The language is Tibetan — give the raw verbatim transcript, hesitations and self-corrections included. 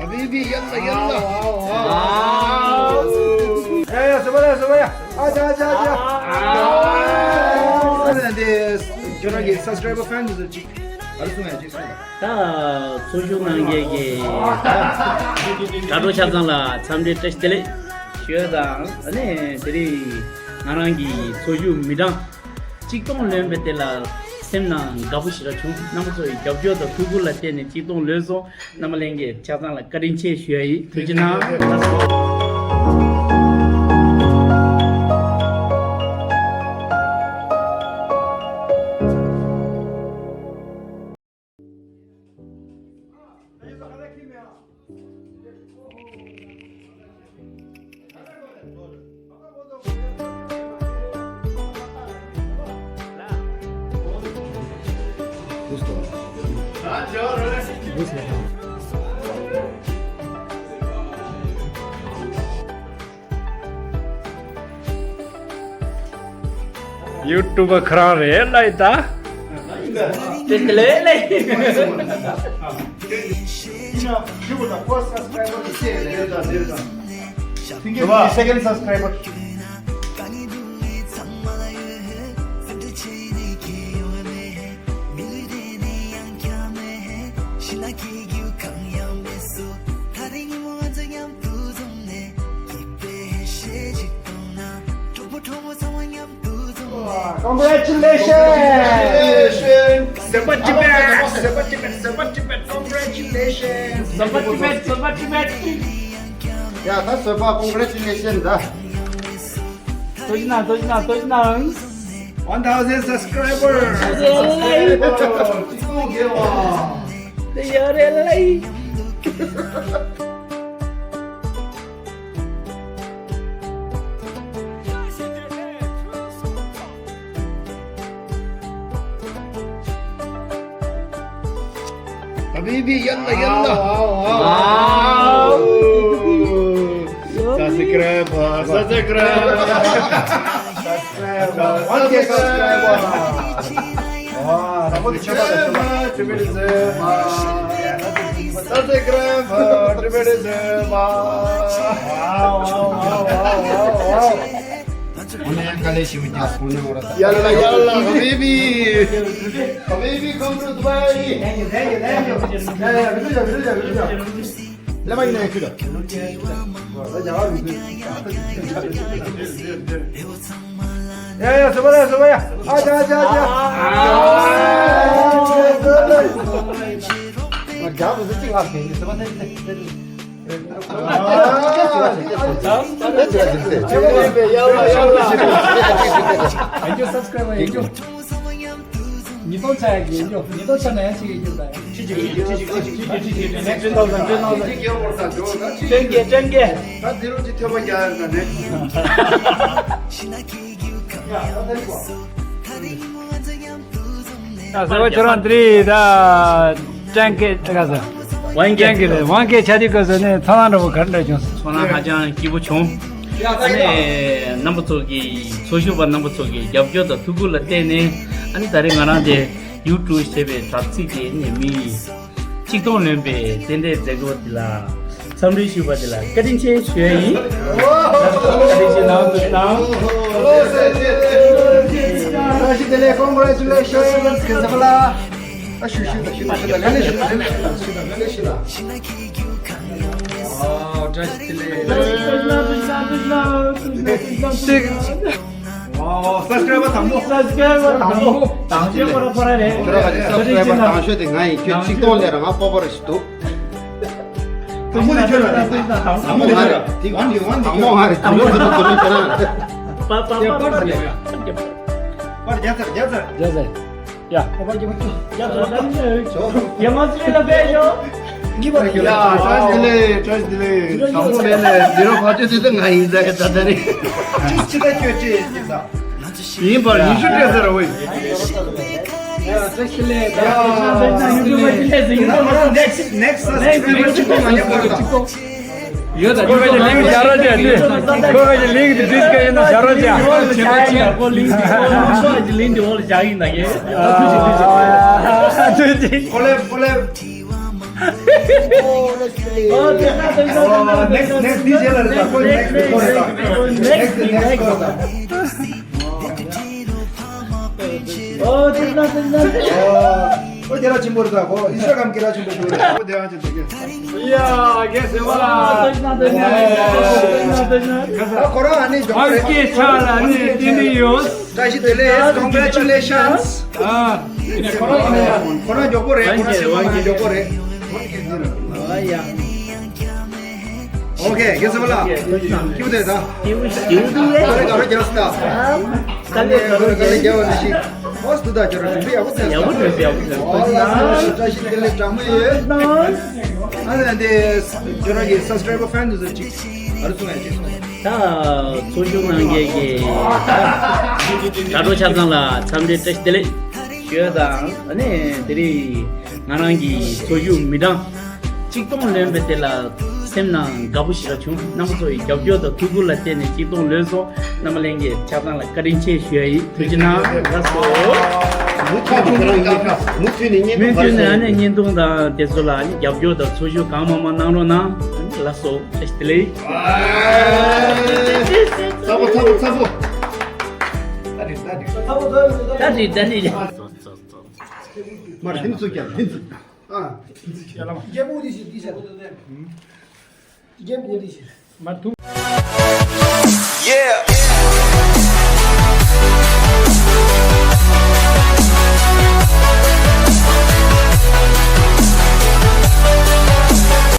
حبيبي، يلا، يلا. ཡ་ཡ་སོ་པ་ཡ་སོ་པ་ཡ། ཨ་ཅ་ཨ་ཅ་ཨ་ཅ། ཨ་ནི་འདི་ཁྱོད་རང་གི་སབ་སི་ཀ་རའི་བར་ཕེན་ཚོ་ཅིག་ཨ་རུ་སོང་ཡ་ཅིག་སོང་ཡ། ད་ཚོགས་ཞུགས་གནང་མཁན་གྱི་དྲ་གྲོགས་ཆ་ཚང་ལ་འཚམས་འདྲི་བཀྲ་ཤིས་བདེ་ལེགས་ཞུ་ཡ་དང་། ཨ་ནི་དེ་རིང་ང་རང་གི་ཚོགས་ཞུགས་མི་གྲངས་གཅིག་སྟོང་ལོན་པའི་དེ་ལ་སེམས་ནང་དགའ་པོ་ཞེ་དྲག་བྱུང་། རྣམ་པ་ཚོ་ཡི་རྒྱབ་སྐྱོར་དང་ཐུགས་ཁུར་ལ་བརྟེན་ནས་གཅིག་སྟོང་ལོན་སོང་། རྣམ་པ་ལྷན་རྒྱས་ཆ་ཚང་ལ་བཀའ་དྲིན་ཆེ་ཞུ་ཡ་ཡིན། ཐུགས་རྗེ་གནང་། ཡུ་ཊུབ་པ་ཁོ་རང་རེད་ལ་ཡིན་ད། དེ་དེ་ལས་ལས། Second subscriber. Congratulations! Super Tibet! Super Tibet! Super Tibet! Congratulations! Super Tibet! Super Tibet! ཡ་ད་བཟོད་པ། Congratulations ད། ཐུགས་རྗེ་གནང་། ཐུགས་རྗེ་གནང་། ཐུགས་རྗེ་གནང་། One thousand subscribers. Subscribers. ཅི་ཐུག་གེ་བ། དེ་ཡོད་རེད་ལ། حبيبي، يلا، يلا. واو. سبسكرايب، سبسكرايب. One K subscriber. Wow, རང་མོས་ཆོས་པ་དང་ཆོས་པ། Subscribe, subscribe. Wow, wow, wow, wow, wow. ཡ་ལ་ཡ་ལ། حبيبي. حبيبي، come to Dubai. Thank you, thank you, thank you. ཡ་ཡ་ཡ། བི་ཌིའོ་བྱ། བི་ཌིའོ་བྱ། བི་ཌིའོ་བྱ། ལས་མ་ཡིན་ན་ཡང་ཁྱོད་ལ། ཡ་ཡ་སོ་པ་ཡ་སོ་པ་ཡ། ཨ་ཅ་ཨ་ཅ་ཨ་ཅ། ཨ་རྒྱ་བཟོ་ཅིག་ལ་ཕན་ཡིན་སོ་པ་ནི། Thank you, subscriber. Thank you. ཉིས་སྟོང་ཆགས་ཡག་གི་ཡིན་རྒྱུ། ཉིས་སྟོང་ཆགས་ན་ཡང་གཅིག་ཡིན་རྒྱུ་ད། ཁྲི་གཅིག་ཁྲི་གཅིག་ཁྲི་གཅིག་ཁྲི་གཅིག་ཁྲི་གཅིག next two thousand, two thousand. སྟོན་གྱི། སྟོན་གྱི། ད་འདི་རུ་ཅིག་ཐོས་པ་རྒྱག་ཡག་ད་next. ཨ་ཟེར་བ་ཁྱོད་རང་འདི་རེད་ད། ཀྲན་གེ་ད་ག་ཟེར། ཝང་ཀེ། ཀྲན་གེ་རེད། ཝང་ཀེ་ཆགས་དུས་སྐབས་སུ་ནས་ཚོར་སྣང་འདྲ་པོ་ག་རེ་འདྲ་བྱུང་སོང་། ཚོར་སྣང་ཧ་ཅང་སྐྱིད་པོ་བྱུང་། ཨ་ནི་རྣམ་པ་ཚོ་གི་ཚོགས་ཞུགས་པ་རྣམ་པ་ཚོ་གི་རྒྱབ་སྐྱོར་དང་ཐུགས་ཁུར་ལ་བརྟེན་ནས། ཨ་ནི་ད་རེས་ང་རང་དེ་ཡུ་ཊུབ་ཞེས་པའི་དྲ་ཚིགས་དེ་ནས་མི་གཅིག་སྟོང་ལོན་པའི་རྟེན་འབྲེལ་མཛད་སྒོ་དེ་ལ་འཚམས་འདྲི་ཞུས་པ་དེ་ལ་བཀའ་དྲིན་ཆེ་ཞུ་ཡ་ཡིན། བཀའ་དྲིན་ཆེ་གནང་། ཐུགས་རྗེ་གནང་། བཀྲ་ཤིས་བདེ་ལེགས། Congratulations. ཨ་ཞུ་ཞུ་ད་ཞུ་ད་ཞུ་ད། ལན་ཞུ་ད། ལན་ཞུ་ད། ལན་ཞུ་ད། ཨ་བཀྲ་ཤིས་བདེ་ལེགས། ཨ་སབ་སི་ཀ་རའི་བར་དང་པོ། སབ་སི་ཀ་རའི་བར་དང་པོ། དང་ཤོས་ཁྱོད་རང་ག་ནས་སབ་སི་ཀ་རའི་བར་དང་ཤོས་དེ་ང་ཡིན། ཁྱོད་ཆིག་སྟོང་ལས་རང་ང་སྤོབས་པ་རེ་ཞིག་འདུག། དང་པོ་ང་རེད། དང་པོ་ང་རེད། དང་པོ་ང་རེད། དང་པོ་ང་རེད། དང་པོ་ང་རེད། དང་པོ་ང་རེད། དང་པོ་ང་རེད། ཡ། ཡ། བཀྲ་ཤིས་བདེ་ལེགས། བཀྲ་ཤིས་བདེ་ལེགས། དང་པོ་མེད་ལས་འདི་རུ་ཕར་ཚུར་དེ་ང་ཡིན་ཟེར་ད་ད་རེད། ཅི་ཅི་ད་ཁྱོད་ཅི་ཡིན་ཟེར། ཡིན་པར་ཉི་ཤུ་སྤྲད་ཟེར་བས། བཀྲ་ཤིས་བདེ་ལེགས། བཀྲ་ཤིས་བདེ་ལེགས། Next, next subscriber གཅིག་པོ་ང་ཉོ་དགོས་རེད། ཡོད་ད། ཁོ་ག་ཅིག་ལིང་ཀི་བཞག་རོགས་བྱས། ཁོ་ག་ཅིག་ལིང་ཀི་དེ་འདི་ག་ཡིན་ན་བཞག་རོགས་བྱས། ཁོ་ལིང་ཀི་ཁོ་ལིང་ཀི་འོག་ལ་བཞག་ཡིན་ད་གི། ཐུགས་རྗེ་ཆེ། ཁོ་ལེབ་ཁོ་ལེབ། ཨོ་དེ་ན་དེ་ན། ཨོ་next next this year རེད་ད། ཁོ་next ཁོ་རེད་ད། next next ཁོ་རེད་ད། ཨོ་དེ་ན་དེ་ན། ཨོ་དེ་ར་ཆེན་པོ་རེད་ད། ཁོ་ཨིན་སི་ཊ་གྷ་རམ་གི་ར་ཆེན་པོ་ཞིག་རེད། ཁོ་དེ་རང་ཆེན་པོ་རེད། ཡ་རྒན་ཟེར་བ་ལ། ཨ་ཁོ་རང་ཨ་ནི་མགྱོགས་པོ་རེད། ཨ་སྐད་ཆ་ལ་ནི་དེ་ནི་ཡོད། བཀྲ་ཤིས་བདེ་ལེགས། Congratulations། ཨ་ཁོ་རང་མགྱོགས་པོ་རེད། ཁོ་རང་ཟེར་བ་ནི་མགྱོགས་པོ་རེད། ཨ་ཡ། ཨོ་ཁེ། རྒན་ཟེར་བ་ལ། ཁྱེད་དེ་ད། ཁྱེད་དེ་ད། ཁོ་རང་དགའ་རོགས་རྒྱག་སྟ། དཀའ་ལས་དཀའ་ལས་རྒྱག་པ་ནི་ཞིག་ཨོ་སྟུ་ད་ཁྱོད་རང་གྲུབ་ཡག་པོ་ཡག་པོ་འདུག་ཡག་པོ་འདུག་ཨོ་ལ་སོ་བཀྲ་ཤིས་བདེ་ལེགས་གྲངས་མེད་ཡོད། ཨ་ནི་འདི་ཁྱོད་རང་གི་subscriber friend དེ་ཚོ་ཅིག་ཨ་རུ་གསུང་ཡ་ཅིག་གསུང་། ད་ཚོགས་ཞུགས་གནང་མཁན་གྱི་དྲ་གྲོགས་ཆ་ཚང་ལ་འཚམས་འདྲི་བཀྲ་ཤིས་བདེ་ལེགས་ཞུ་ཡ་དང་། ཨ་ནི་དེ་རིང་ང་རང་གི་ཚོགས་ཞུགས་མི་གྲངས་གཅིག་སྟོང་ལོན་པའི་དེ་ལ་སེམས་ནང་དགའ་པོ་ཞེ་དྲག་བྱུང་། རྣམ་པ་ཚོ་ཡི་རྒྱབ་སྐྱོར་དང་ཐུགས་ཁུར་ལ་བརྟེན་ནས་གཅིག་སྟོང་ལོན་སོང་། རྣམ་པ་ལྷན་རྒྱས་ཆ་ཚང་ལ་བཀའ་དྲིན་ཆེ་ཞུ་ཡ་ཡིན། ཐུགས་རྗེ་གནང་། ལགས་སོ། མུ་མཐུད་ནས་ཁྱེད་རང་གིས་མུ་མཐུད་ནས་བརྙན་མུ་ཐུད་ནས་ཨ་ནི་བརྙན་ཐུང་དང་དེ་ཚོ་ལ་ཨ་ནི་རྒྱབ་སྐྱོར་དང་ཚོགས་ཞུགས་གང་མང་མང་གནང་རོགས་གནང་། ཨ་ནི་ལགས་སོ། བཀྲ་ཤིས་བདེ་ལེགས། ཚ་པོ་ཚ་པོ་ཚ་པོ། ད་རེད་ད་རེད། ད་རེད་ད་རེད། མར་ལྷན་ཚུགས་ཀྱང་ལྷན་ཚུགས། ཨ། རྒྱལ་པོ་འདི་ཞིག་འདི་ཞིག་རྒྱལ་པོ་འདི་ཞིག་མར་ཐུག Yeah.